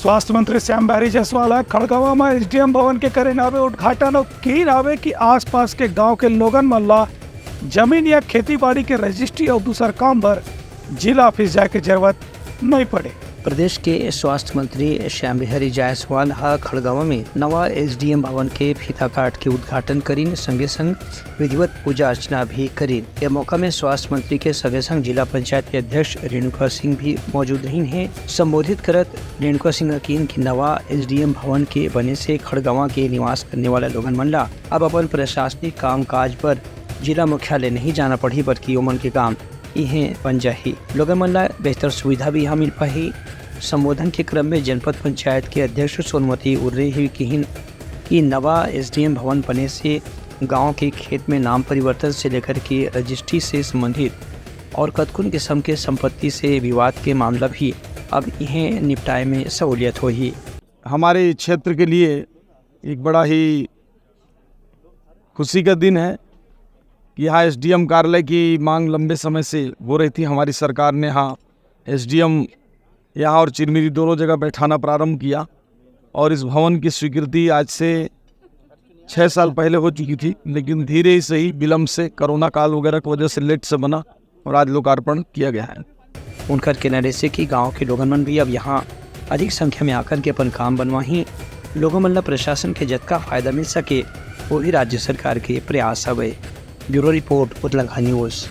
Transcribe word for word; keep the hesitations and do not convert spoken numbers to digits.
स्वास्थ्य मंत्री श्याम बिहारी जायसवाल ह खड़गवां म एसडीएम भवन के करिन हावे उद्घाटन अउ कहिन हावे कि आसपास के गांव के लोगन मन ला जमीन या खेती बाड़ी के रजिस्ट्री अउ दूसर काम बर जिला ऑफिस जाए के जरूरत नइ पड़े। प्रदेश के स्वास्थ्य मंत्री श्याम बिहारी जायसवाल ह खड़गवां में नवा एसडीएम भवन के फीता काट के उद्घाटन करिन, संगे संग विधिवत पूजा अर्चना भी करिन। ए मौका में स्वास्थ्य मंत्री के संगे संग जिला पंचायत के अध्यक्ष रेणुका सिंह भी मौजूद रहिन हे। संबोधित करत रेणुका सिंह ह किहिन कि नवा एसडीएम भवन के बने से खड़गवां के निवास करने वाला लोगन मन ला अब अपन प्रशासनिक कामकाज बर जिला मुख्यालय नहीं जाना पड़ही, बल्कि ओमन के काम इहें बन जाही। लोगन मन ला बेहतर सुविधा भी इहां मिल पाही। संबोधन के क्रम में जनपद पंचायत के अध्यक्ष सोनमती उर्रे ही किहिन कि नवा एसडीएम भवन बने से गांव के खेत में नाम परिवर्तन से लेकर के रजिस्ट्री से संबंधित और कतकुन किस्म के संपत्ति से विवाद के मामला भी अब इहें निपटाए में सहूलियत होही। हमारे क्षेत्र के लिए एक बड़ा ही खुशी का दिन है कि यहाँ एसडीएम कार्यालय की मांग लंबे समय से हो रही थी। हमारी सरकार ने यहाँ एसडीएम यहाँ और चिरमिरी दोनों जगह बैठाना प्रारंभ किया और इस भवन की स्वीकृति आज से छः साल पहले हो चुकी थी, लेकिन धीरे ही सही विलंब से कोरोना काल वगैरह की वजह से लेट से बना और आज लोकार्पण किया गया है। उनकर कहना रहिसे कि गांव के लोगन मन भी अब यहाँ अधिक संख्या में आकर के अपन काम बनवाही। लोगन मन ला प्रशासन के जतका फायदा मिल सके, वो भी राज्य सरकार के प्रयास हवे। ब्यूरो रिपोर्ट, उतलंघा न्यूज।